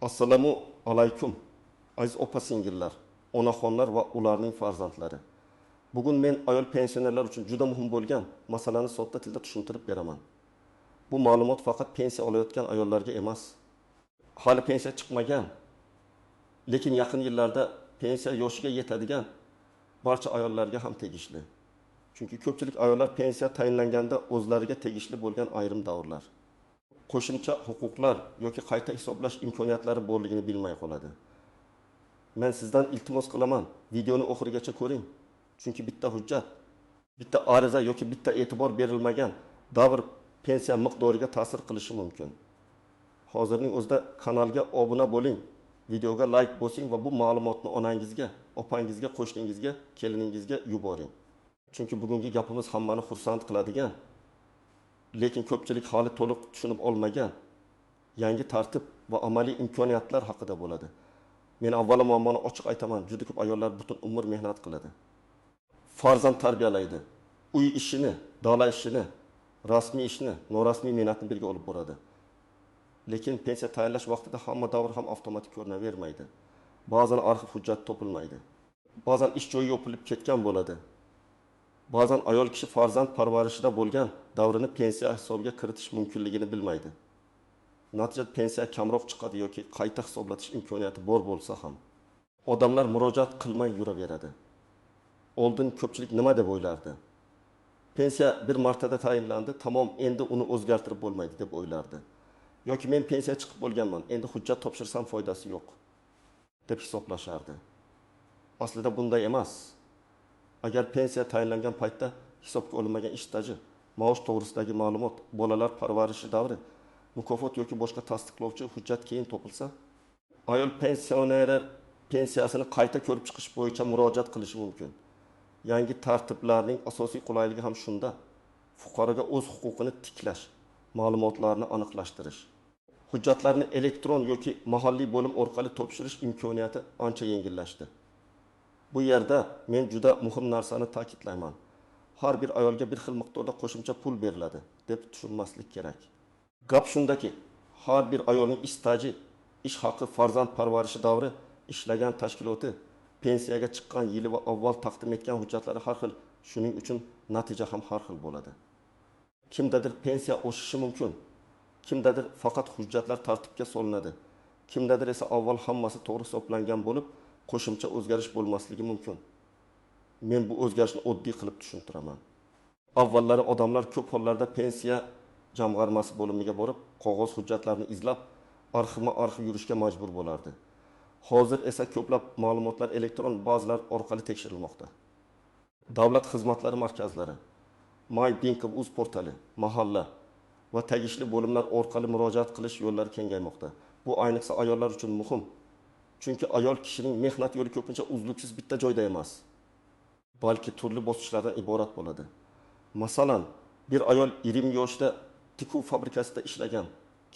Assalomu alaykum, aziz opa-singillar, onaxonlar va ularning farzandlari. Bugun men ayol pensionerlar uchun juda muhim bo'lgan masalani sodda tilda tushuntirib beraman. Bu ma'lumot faqat pensiya olayotgan ayollarga emas, hali pensiya chiqmagan, lekin yaqin yillarda pensiya yoshiga yetadigan barcha ayollarga ham tegishli. Chunki ko'pchilik ayollar pensiya tayinlanganda o'zlariga tegishli bo'lgan ayrim davrlar, qo'shimcha huquqlar yoki qayta hisoblash imkoniyatlari borligini bilmay qoladi. Men sizdan iltimos qilaman, videoni oxirigacha ko'ring. Chunki bitta hujjat, bitta ariza yoki bitta e'tibor berilmagan davr pensiya miqdoriga ta'sir qilishi mumkin. Hozirning o'zida kanalga obuna bo'ling, videoga like bosing va bu ma'lumotni onangizga, opangizga, qo'shningizga, keliningizga yuboring. Chunki bugungi gapimiz hammani xursand qiladigan, lekin ko'pchilik hali to'liq tushunib olmagan yangi tartib va amaliy imkoniyatlar haqida bo'ladi. Men avvalo muammoni ochiq aytaman, juda ko'p ayollar butun umr mehnat qiladi. Farzand tarbiyalaydi, uy ishini, dala ishini, rasmiy ishni, norasmiy mehnatni birga olib boradi. Lekin pensiya tayinlash vaqtida hamma davr ham avtomatik ko'rinavermaydi. Ba'zan arxiv hujjat topilmaydi. Ba'zan ish joyi yopilib ketgan bo'ladi. Ba'zan ayol kishi farzand parvarishida bo'lgan davrini pensiya hisobiga kiritish mumkinligini bilmaydi. Natijada pensiya kamroq chiqadi yoki qayta hisoblatish imkoniyati bor bo'lsa ham odamlar murojaat qilmay yuraveradi. Oldin ko'pchilik nima deb o'ylardi? Pensiya bir martada tayinlandi, tamom, endi uni o'zgartirib bo'lmaydi deb o'ylardi. Yoki men pensiya chiqib bo'lganman, endi hujjat topshirsam foydasi yo'q deb hisoblashardi. Aslida bunday emas. Agar pensiya tayinlangan paytda hisobga olinmagan ish staji, maosh to'g'risidagi ma'lumot, bolalar parvarishi davri, mukofot yoki boshqa tasdiqlovchi hujjat keyin topilsa, ayol pensionerlar pensiyasini qayta ko'rib chiqish bo'yicha murojaat qilishi mumkin. Yangi tartiblarning asosiy qulayligi ham shunda. Fuqaroga o'z huquqini tiklash, ma'lumotlarni aniqlashtirish, hujjatlarni elektron yoki mahalliy bo'lim orqali topshirish imkoniyati ancha yengillashdi. Bu yerda men juda muhim narsani ta'kidlayman. Har bir ayolga bir xil miqdorda qo'shimcha pul beriladi deb tushunmaslik kerak. Gap shundaki, har bir ayolning ish staji, ish haqi, farzand parvarishi davri, ishlagan tashkiloti, pensiyaga chiqqan yili va avval taqdim etgan hujjatlari har xil, shuning uchun natija ham har xil bo'ladi. Kimdadir pensiya oshishi mumkin, kimdadir faqat hujjatlar tartibga solinadi, kimdadir esa avval hammasi to'g'ri hisoblangan bo'lib, qo'shimcha o'zgarish bo'lmasligi mumkin. Men bu o'zgarishni oddiy qilib tushuntiraman. Avvallari odamlar ko'p hollarda pensiya jamg'armasi bo'limiga borib, qog'oz hujjatlarni izlab, arxivma-arxiv yurishga majbur bo'lardi. Hozir esa ko'plab ma'lumotlar elektron bazalar orqali tekshirilmoqda. Davlat xizmatlari markazlari, My.Uz portali, mahalla va tegishli bo'limlar orqali murojaat qilish yo'llari kengaymoqda. Bu ayniqsa ayollar uchun muhim. Chunki ayol kishining mehnat yo'li ko'pincha uzluksiz bitta joyda emas, balki turli bosqichlardan iborat bo'ladi. Masalan, bir ayol 20 yoshda tikuv fabrikasida ishlagan,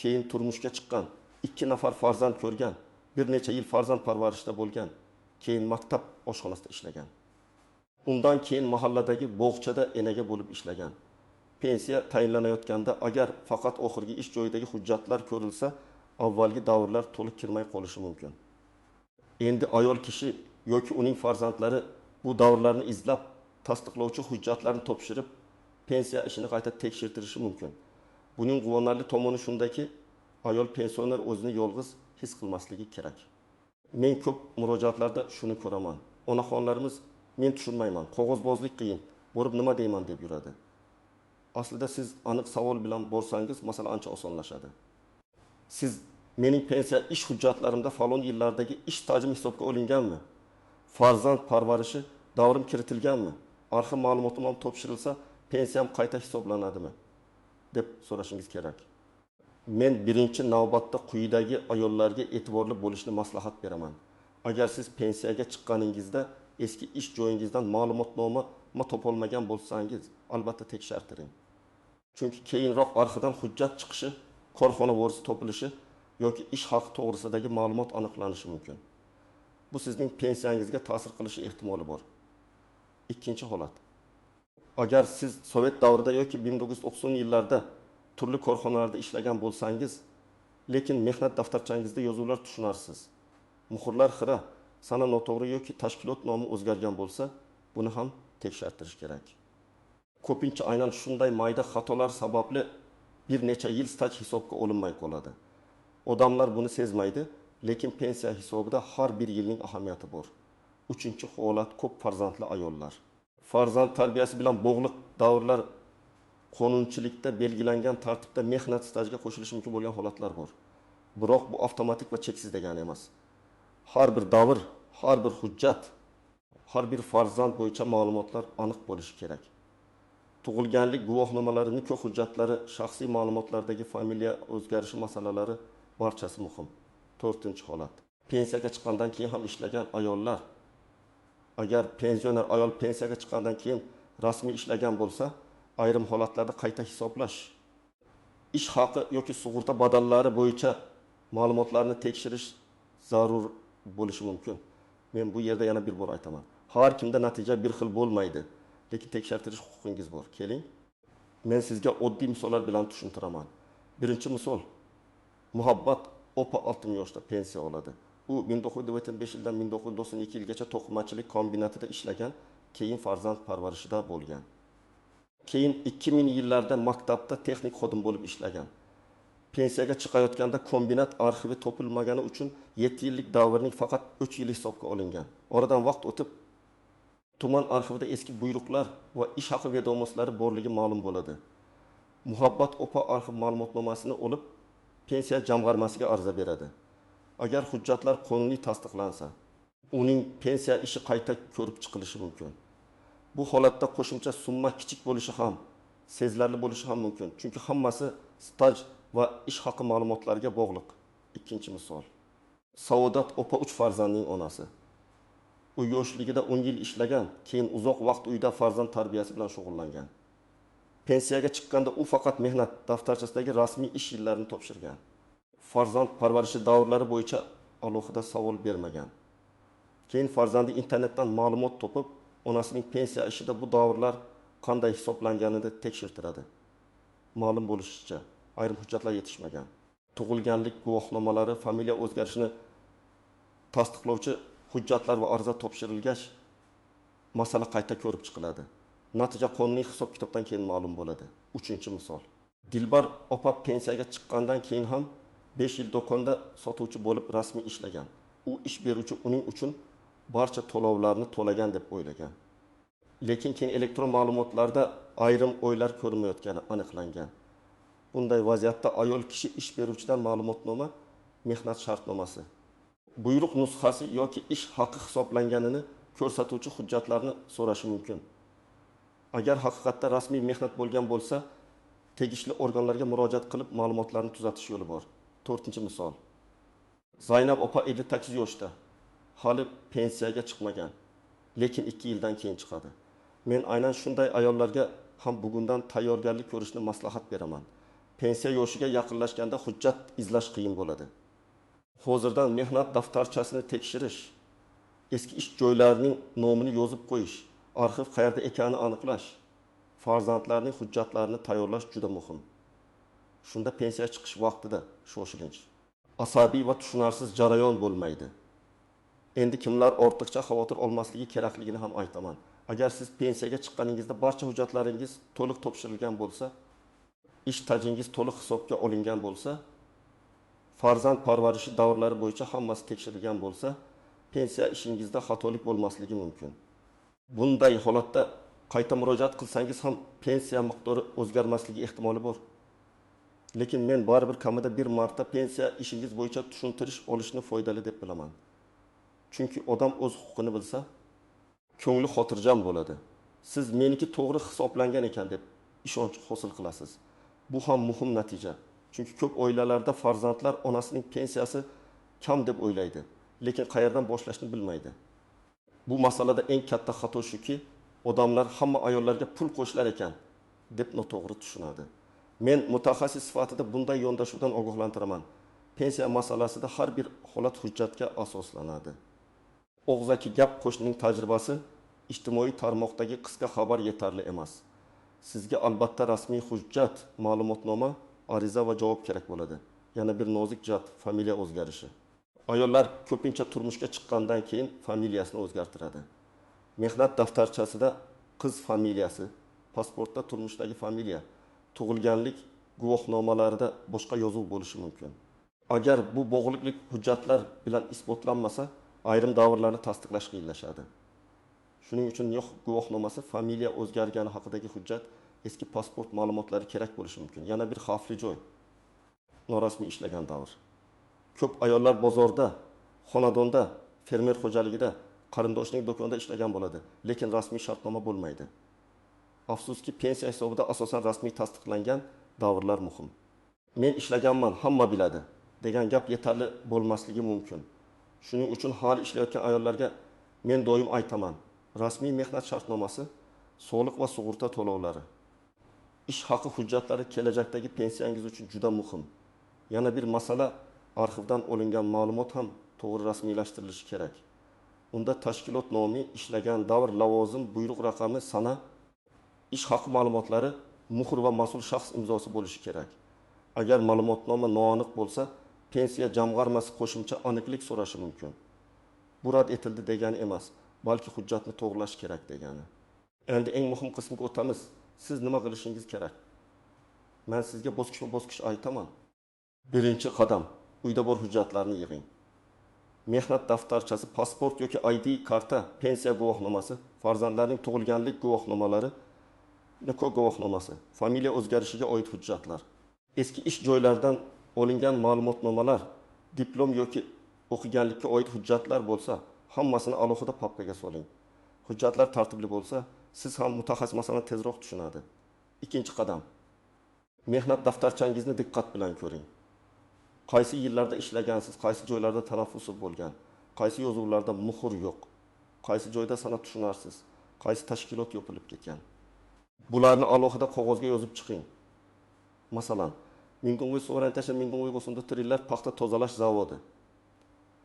keyin turmushga chiqqan, 2 nafar farzand ko'rgan, bir necha yil farzand parvarishida bo'lgan, keyin maktab oshxonasida ishlagan. Undan keyin mahalladagi bog'chada enaga bo'lib ishlagan. Pensiya tayinlanayotganda agar faqat oxirgi ish joyidagi hujjatlar ko'rilsa, avvalgi davrlar to'liq kirmay qolishi mumkin. Endi ayol kishi yoki uning farzandlari bu davrlarni izlab, tasdiqlovchi hujjatlarni topshirib, pensiya ishini qayta tekshirtirishi mumkin. Buning quvonarli tomoni shundaki, ayol pensioner o'zini yolg'iz his qilmasligi kerak. Men ko'p murojaatlarda shuni ko'raman. Onaxonlarimiz men tushunmayman, qog'ozbozlik qiyin, borib nima deyman deb yuradi. Aslida siz aniq savol bilan borsangiz, masala ancha osonlashadi. Siz mening pensiya ish hujjatlarimda falon yillardagi ish stajim hisobga olinganmi? Farzand parvarishi davrim kiritilganmi? Arxiv ma'lumotim ham topshirilsa, pensiyam qayta hisoblanadimi? Deb so'rashingiz kerak. Men birinchi navbatda quyidagi ayollarga e'tiborli bo'lishni maslahat beraman. Agar siz pensiyaga chiqqaningizda eski ish joyingizdan ma'lumotnoma topolmagan bo'lsangiz, albatta tekshirtiring. Chunki keyinroq arxivdan hujjat chiqishi, korxona vorisi topilishi yoki ish haqi to'g'risidagi ma'lumot aniqlanishi mumkin. Bu sizning pensiyangizga ta'sir qilishi ehtimoli bor. Ikkinchi holat. Agar siz Sovet davrida yoki 1990 yillarda turli korxonalarda ishlagan bo'lsangiz, Lekin mehnat daftarchangizda yozuvlar tushunarsiz, muhrlar xira, sana noto'g'ri yoki tashkilot nomi o'zgargan bo'lsa, buni ham tekshartirish kerak. Ko'pincha aynan shunday mayda xatolar sababli bir necha yil staj hisobga olinmay qoladi. Odamlar buni sezmaydi, lekin pensiya hisobida har bir yilning ahamiyati bor. Uchinchi holat ko'p farzandli ayollar. Farzand tarbiyasi bilan bog'liq davrlar qonunchilikda belgilangan tartibda mehnat stajiga qo'shilishi mumkin bo'lgan holatlar bor. Biroq bu avtomatik va cheksiz degani emas. Har bir davr, har bir hujjat, har bir farzand bo'yicha ma'lumotlar aniq bo'lishi kerak. Tug'ilganlik guvohnomalari, nikoh hujjatlari, shaxsiy ma'lumotlardagi familiya o'zgarishi masalalari barchasi muhim. To'rtinchi holat. Pensiyaga chiqqandan keyin ham ishlagan ayollar. Agar pensioner ayol pensiyaga chiqqandan keyin rasmiy ishlagan bo'lsa, ayrim holatlarda qayta hisoblash, ish haqi yoki sug'urta badallari bo'yicha ma'lumotlarni tekshirish zarur bo'lishi mumkin. Men bu yerda yana bir bor aytaman. Har kimda natija bir xil bo'lmaydi, lekin tekshirtirish huquqingiz bor. Keling, men sizga oddiy misollar bilan tushuntiraman. Birinchi misol. Muhabbat opa 60 yoshda pensiya oladi. U 1995 yildan 1992 yilgacha to'qimachilik kombinatida ishlagan, keyin farzand parvarishida bo'lgan. Keyin 2000 yillarda maktabda texnik xodim bo'lib ishlagan. Pensiyaga chiqayotganda kombinat arxivi topilmagani uchun 7 yillik davrning faqat 3 yili hisobga olingan. Oradan vaqt o'tib tuman arxivida eski buyruqlar va ish haqi vedomoslari borligi ma'lum bo'ladi. Muhabbat opa arxiv ma'lumotnomasini olib pensiya jamg'armasiga ariza beradi. Agar hujjatlar qonuniy tasdiqlansa, uning pensiya ishi qayta ko'rib chiqilishi mumkin. Bu holatda qo'shimcha summa kichik bo'lishi ham, sezilarli bo'lishi ham mumkin. Chunki hammasi staj va ish haqi ma'lumotlariga bog'liq. Ikkinchi misol. Saodat opa 3 farzandning onasi. U yoshligida 10 yil ishlagan, keyin uzoq vaqt uyda farzand tarbiyasi bilan shug'ullangan. Pensiyaga chiqqanda u faqat mehnat daftarchasidagi rasmiy ish yillarini topshirgan. Farzand parvarishi davrlari bo'yicha alohida savol bermagan. Keyin farzandi internetdan ma'lumot topib, onasining pensiya ishida bu davrlar qanday hisoblanganini tekshirtiradi. Ma'lum bo'lishicha, ayrim hujjatlar yetishmagan. Tug'ilganlik guvohnomalari, familiya o'zgarishini tasdiqlovchi hujjatlar va ariza topshirilgach, masala qayta ko'rib chiqiladi. Natija qonuniy hisob-kitobdan keyin ma'lum bo'ladi. Uchinchi misol. Dilbar opa pensiyaga chiqqandan keyin ham 5 yil do'konda sotuvchi bo'lib rasmiy ishlagan. U ish beruvchi uning uchun barcha to'lovlarni to'lagan deb o'ylagan. Lekin keyin elektron ma'lumotlarda ayrim o'ylar ko'rinmayotgani aniqlangan. Bunday vaziyatda ayol kishi ish beruvchidan ma'lumotnoma, mehnat shartnomasi, buyruq nusxasi yoki ish haqi hisoblanganini ko'rsatuvchi hujjatlarni so'rashi mumkin. Agar haqiqatda rasmiy mehnat bo'lgan bo'lsa, tegishli organlarga murojaat qilib ma'lumotlarni tuzatish yo'li bor. To'rtinchi misol. Zaynab opa 58 yoshda, hali pensiyaga chiqmagan, lekin 2 yildan keyin chiqadi. Men aynan shunday ayollarga ham bugundan tayyorgarlik ko'rishni maslahat beraman. Pensiya yoshiga yaqinlashganda hujjat izlash qiyin bo'ladi. Hozirdan mehnat daftarchasini tekshirish, eski ish joylarining nomini yozib qo'yish, arxiv qayerda ekanini aniqlash, farzandlarning hujjatlarini tayyorlash juda muhim. Shunda pensiya chiqish vaqtida shoshilinch, asabiy va tushunarsiz jarayon bo'lmaydi. Endi kimlar ortiqcha xavotir olmasligi kerakligini ham aytaman. Agar siz pensiyaga chiqqaningizda barcha hujjatlaringiz to'liq topshirilgan bo'lsa, ish stajingiz to'liq hisobga olingan bo'lsa, farzand parvarishi davrlari bo'yicha hammasi tekshirilgan bo'lsa, pensiya ishingizda xatolik bo'lmasligi mumkin. Bunday holatda qayta murojaat qilsangiz ham pensiya miqdori o'zgarmasligi ehtimoli bor. Lekin men baribir kamida bir marta pensiya ishingiz bo'yicha tushuntirish olishni foydali deb bilaman. Chunki odam o'z huquqini bilsa, ko'ngli xotirjam bo'ladi. Siz meniki to'g'ri hisoblangan ekan deb ishonch hosil qilasiz. Bu ham muhim natija. Chunki ko'p oilalarda farzandlar onasining pensiyasi kam deb o'ylaydi, lekin qayerdan boshlashni bilmaydi. Bu masalada eng katta xato shuki, odamlar hamma ayollarga pul qo'shilar ekan deb noto'g'ri tushunadi. Men mutaxassis sifatida bunday yondashuvdan ogohlantiraman. Pensiya masalasida har bir holat hujjatga asoslanadi. Og'zaki gap, qo'shnining tajribasi, ijtimoiy tarmoqdagi qisqa xabar yetarli emas. Sizga albatta rasmiy hujjat, ma'lumotnoma, ariza va javob kerak bo'ladi. Yana bir nozik jihat: familiya o'zgarishi. Ayollar ko'pincha turmushga chiqqandan keyin familiyasini o'zgartiradi. Mehnat daftarchasida qiz familiyasi, pasportda turmushdagi familiya, tug'ilganlik guvohnomalarida boshqa yozuv bo'lishi mumkin. Agar bu bog'liqlik hujjatlar bilan isbotlanmasa, ayrim davrlarni tasdiqlash qiyinlashadi. Shuning uchun nikoh guvohnomasi, familiya o'zgargani haqidagi hujjat, eski pasport ma'lumotlari kerak bo'lishi mumkin. Yana bir xavfli joy: norasmiy ishlagan davr. Ko'p ayollar bozorda, xonadonda, fermer xo'jaligida, qarindoshining do'konida ishlagan bo'ladi, lekin rasmiy shartnoma bo'lmaydi. Afsuski, pensiya hisobida asosan rasmiy tasdiqlangan davrlar muhim. "Men ishlaganman, hamma biladi" degan gap yetarli bo'lmasligi mumkin. Shuning uchun hali ishlayotgan ayollarga men doim aytaman: rasmiy mehnat shartnomasi, soliq va sug'urta to'lovlari, ish haqi hujjatlari kelajakdagi pensiyangiz uchun juda muhim. Yana bir masala: arxivdan olingan ma'lumot ham to'g'ri rasmiylashtirilishi kerak. Unda tashkilot nomi, ishlagan davr, lavozim, buyruq raqami, sana, ish haqi ma'lumotlari, muhr va mas'ul shaxs imzosi bo'lishi kerak. Agar ma'lumotnoma noaniq bo'lsa, Pensiya jamg'armasi qo'shimcha aniqlik so'rashi mumkin. Bu rad etildi degani emas, balki hujjatni to'g'rilash kerak degani. Endi eng muhim qismiga o'tamiz: siz nima qilishingiz kerak? Man sizga bosqichma bosqich aytaman. Birinchi qadam: uyda bor hujjatlarni yig'ing. Mehnat daftarchasi, pasport yoki ID karta, pensiya guvohnomasi, farzandlarning tug'ilganlik guvohnomalari, nikoh guvohnomasi, familiya o'zgarishiga oid hujjatlar, eski ish joylaridan olingan ma'lumotnomalar, diplom yoki o'qiganlikka oid hujjatlar bo'lsa, hammasini alohida papkaga soling. Hujjatlar tartibli bo'lsa, siz ham, mutaxassis masalani tezroq tushunadi. Ikkinchi qadam: mehnat daftarchangizni diqqat bilan ko'ring. Qaysi yillarda ishlagansiz, qaysi joylarda tanaffus bo'lgan, qaysi yozuvlarda muhr yo'q, qaysi joyda sana tushunarsiz, qaysi tashkilot yopilib ketgan. Bularni alohida qog'ozga yozib chiqing. Masalan, 1998-1994 yillar paxta tozalash zavodi,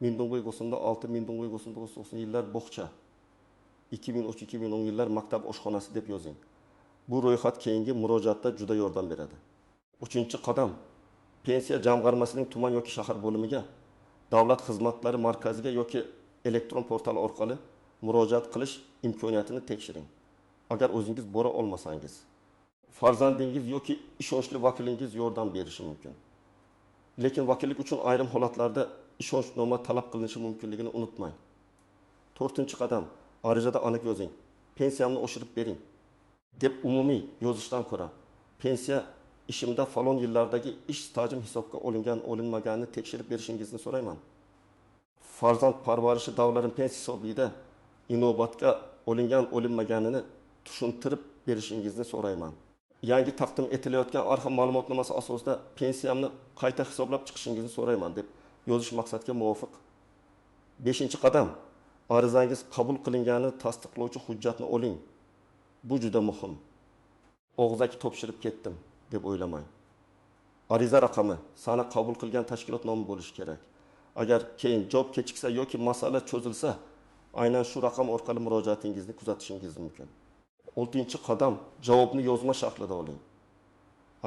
1996-1990 yillar bog'cha, 2003-2010 yillar maktab oshxonasi deb yozing. Bu ro'yxat keyingi murojaatda juda yordam beradi. Uchinchi qadam: Pensiya jamg'armasining tuman yoki shahar bo'limiga, davlat xizmatlari markaziga yoki elektron portal orqali murojaat qilish imkoniyatini tekshiring. Agar o'zingiz bora olmasangiz, farzandingiz yoki ishonchli vakilingiz yordam berishi mumkin. Lekin vakillik uchun ayrim holatlarda ishonchnoma talab qilinishi mumkinligini unutmang. To'rtinchi qadam: arizada aniq yozing. "Pensiyamni oshirib bering" deb umumiy yozishdan ko'ra, "Pensiya ishimda falon yillardagi ish stajim hisobga olingan olinmaganini tekshirib berishingizni so'rayman. Farzand parvarishi davrlarim pensiya hisobida inobatga olingan olinmaganini tushuntirib berishingizni so'rayman. Yangi taqdim etilayotgan arxiv ma'lumotnomasi asosida pensiyamni qayta hisoblab chiqishingizni so'rayman" deb yozish maqsadga muvofiq. Beshinchi qadam: arizangiz qabul qilinganini tasdiqlovchi hujjatni oling. Bu juda muhim. Og'zaki topshirib ketdim deb o'ylamang. Ariza raqami, sana, qabul qilgan tashkilot nomi bo'lishi kerak. Agar keyin javob kechiksa yoki masala cho'zilsa, aynan shu raqam orqali murojaatingizni kuzatishingiz mumkin. Oltinchi qadam: javobni yozma shaklida oling.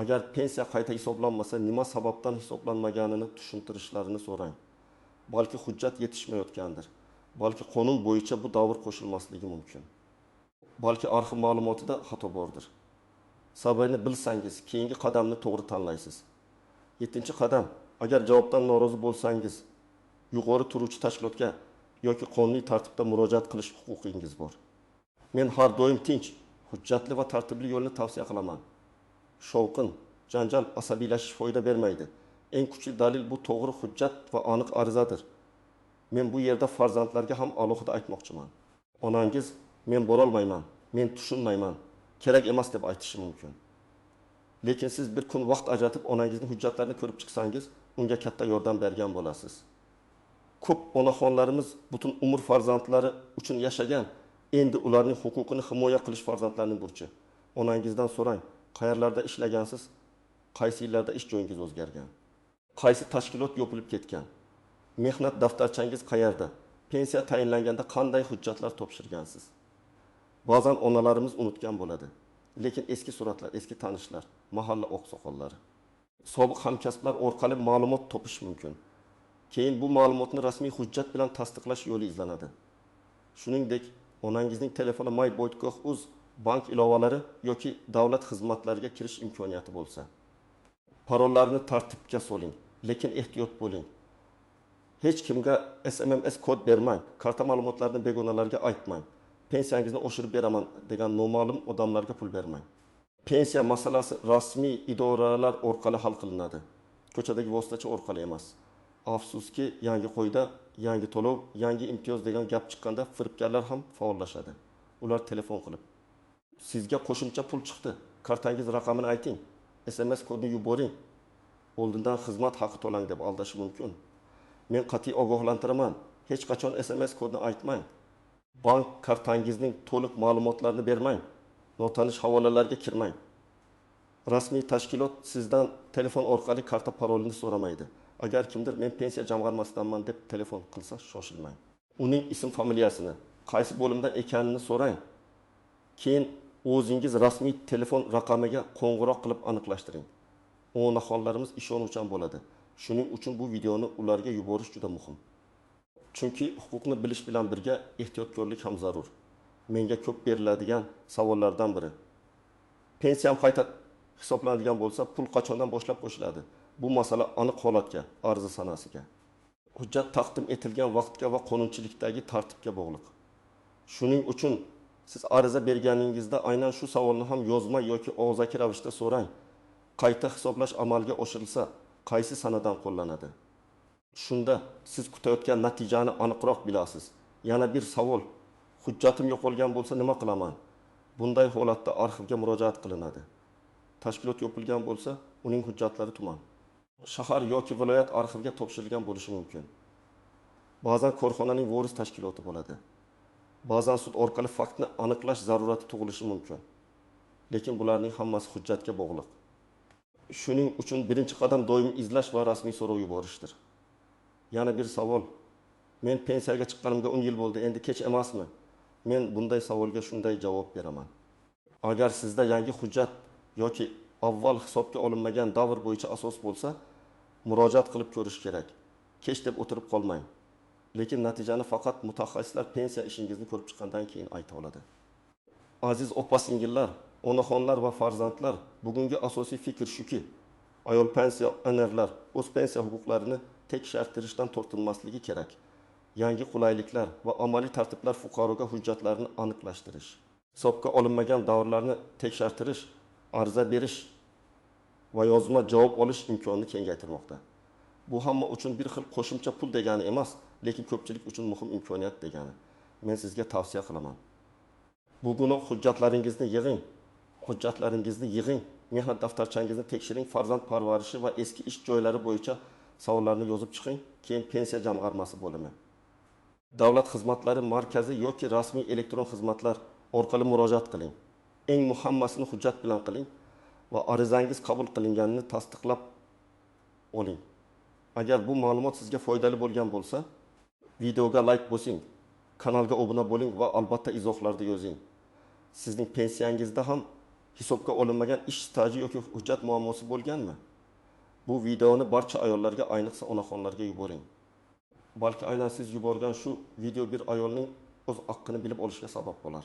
Agar pensiya qayta hisoblanmasa, nima sababdan hisoblanmaganini tushuntirishlarini so'rang. Balki hujjat yetishmayotgandir. Balki qonun bo'yicha bu davr qo'shilmasligi mumkin. Balki arxiv ma'lumotida xato bordir. Sababini bilsangiz, keyingi qadamni to'g'ri tanlaysiz. Yettinchi qadam: agar javobdan norozi bo'lsangiz, yuqori turuvchi tashkilotga yoki qonuniy tartibda murojaat qilish huquqingiz bor. Men har doim tinch, hujjatli va tartibli yo'lni tavsiya qilaman. Shovqin, janjal, asabiylashish foyda bermaydi. Eng kuchli dalil bu to'g'ri hujjat va aniq arizadir. Men bu yerda farzandlarga ham alohida aytmoqchiman. Onangiz "Men borolmayman, men tushunmayman, kerak emas" deb aytishi mumkin. Lekin siz bir kun vaqt ajratib onangizning hujjatlarini ko'rib chiqsangiz, unga katta yordam bergan bo'lasiz. Ko'p onaxonlarimiz butun umr farzandlari uchun yashagan, endi ularning huquqini himoya qilish farzandlarning burchi. Onangizdan so'rang, qayerlarda ishlagansiz, qaysi yillarda ish joyingiz o'zgargan, qaysi tashkilot yopilib ketgan, mehnat daftarchangiz qayerda, pensiya tayinlanganda qanday hujjatlar topshirgansiz. Ba'zan onalarimiz unutgan bo'ladi, lekin eski suratlar, eski tanishlar, mahalla oqsoqollari Sobiq hamkasblar orqali ma'lumot topish mumkin. Keyin bu ma'lumotni rasmiy hujjat bilan tasdiqlash yo'li izlanadi. Shuningdek, onangizning telefoni my.boytgov.uz bank ilovalari yoki davlat xizmatlariga kirish imkoniyati bo'lsa. Parollarni tartibga soling, lekin ehtiyot bo'ling. Hech kimga SMS kod bermang, karta ma'lumotlarini begonalarga aytmang. Pensiyangizni oshirib beraman degan noma'lum odamlarga pul bermang. Pensiya masalasi rasmiy idoralar orqali hal qilinadi. Ko'chadagi vositachi orqali emas. Afsuski, yangi qoida, yangi to'lov, yangi imtiyoz degan gap chiqqanda firibgarlar ham faollashadi. Ular telefon qilib, sizga qo'shimcha pul chiqdi, kartangiz raqamini ayting, SMS kodini yuboring, oldindan xizmat haqi to'lang deb aldashi mumkin. Men qat'iy ogohlantiraman, hech qachon SMS kodini aytmang. Bank kartangizning to'liq ma'lumotlarini bermang. Notanish havolalarga kirmang. Rasmiy tashkilot sizdan telefon orqali karta parolini so'ramaydi. Agar kimdir men pensiya jamg'armasidanman deb telefon qilsa, shoshilmang. Uning ism familiyasini, qaysi bo'limdan ekanini so'rang. Keyin o'zingiz rasmiy telefon raqamiga qo'ng'iroq qilib aniqlashtiring. Onaxonlarimiz ishonuvchan bo'ladi. Shuning uchun bu videoni ularga yuborish juda muhim. Chunki huquqni bilish bilan birga ehtiyotkorlik ham zarur. Menga ko'p beriladigan savollardan biri. Pensiyam qayta hisoblanadigan bo'lsa, pul qachondan boshlab qo'shiladi? Bu masala aniq holatga, arza sanasiga, hujjat taqdim etilgan vaqtga va qonunchilikdagi tartibga bog'liq. Shuning uchun siz ariza berganingizda aynan shu savolni ham yozma yoki og'zaki ravishda so'rang. Qayta hisoblash amalga oshirilsa, qaysi sanadan qo'llanadi? Shunda siz kutayotgan natijani aniqroq bilasiz. Yana bir savol. Hujjatim yo'qolgan bo'lsa nima qilaman? Bunday holatda arxivga murojaat qilinadi. Tashkilot yopilgan bo'lsa, uning hujjatlari tuman, shahar yoki viloyat arxivga topshirilgan bo'lishi mumkin. Ba'zan korxonaning voris tashkiloti bo'ladi. Ba'zan sud orqali faktni aniqlash zarurati tug'ilishi mumkin. Lekin bularning hammasi hujjatga bog'liq. Shuning uchun birinchi qadam doim izlash va rasmiy so'rov yuborishdir. Yana bir savol. Men pensiyaga chiqqanimga 10 yil bo'ldi, endi kech emasmi? Men bunday savolga shunday javob beraman. Agar sizda yangi hujjat yoki avval hisobga olinmagan davr bo'yicha asos bo'lsa, murojaat qilib ko'rish kerak. Kech deb o'tirib qolmang. Lekin natijani faqat mutaxassislar pensiya ishingizni ko'rib chiqqandan keyin ayta oladi. Aziz opa-singillar, onaxonlar va farzandlar, bugungi asosiy fikr shuki, ayol pensionerlar o'z pensiya huquqlarini tekshirtirishdan tortinmasligi kerak. Yangi qulayliklar va amaliy tartiblar fuqaroga hujjatlarni aniqlashtirish, hisobga olinmagan davrlarni tekshirtirish, arza berish va yozma javob olish imkonini kengaytirmoqda. Bu hamma uchun bir xil qo'shimcha pul degani emas, lekin ko'pchilik uchun muhim imkoniyat degani. Men sizga tavsiya qilaman. Bugunoq hujjatlaringizni yig'ing, hujjatlaringizni yig'ing, mehnat daftarchangizni tekshiring, farzand parvarishi va eski ish joylari bo'yicha savollarni yozib chiqing, keyin pensiya jamg'armasi bo'limi, davlat xizmatlari markazi yoki rasmiy elektron xizmatlar orqali murojaat qiling. Eng muhimmasini hujjat bilan qiling va arizangiz qabul qilinganini tasdiqlab oling. Agar bu ma'lumot sizga foydali bo'lgan bo'lsa, videoga like bosing, kanalga obuna bo'ling va albatta izohlarda yozing. Sizning pensiyangizda ham hisobga olinmagan ish staji yoki hujjat muammosi bo'lganmi? Bu videoni barcha ayollarga, ayniqsa onaxonlarga yuboring. Balki aynan siz yuborgan shu video bir ayolning o'z haqqini bilib olishiga sabab bo'lar.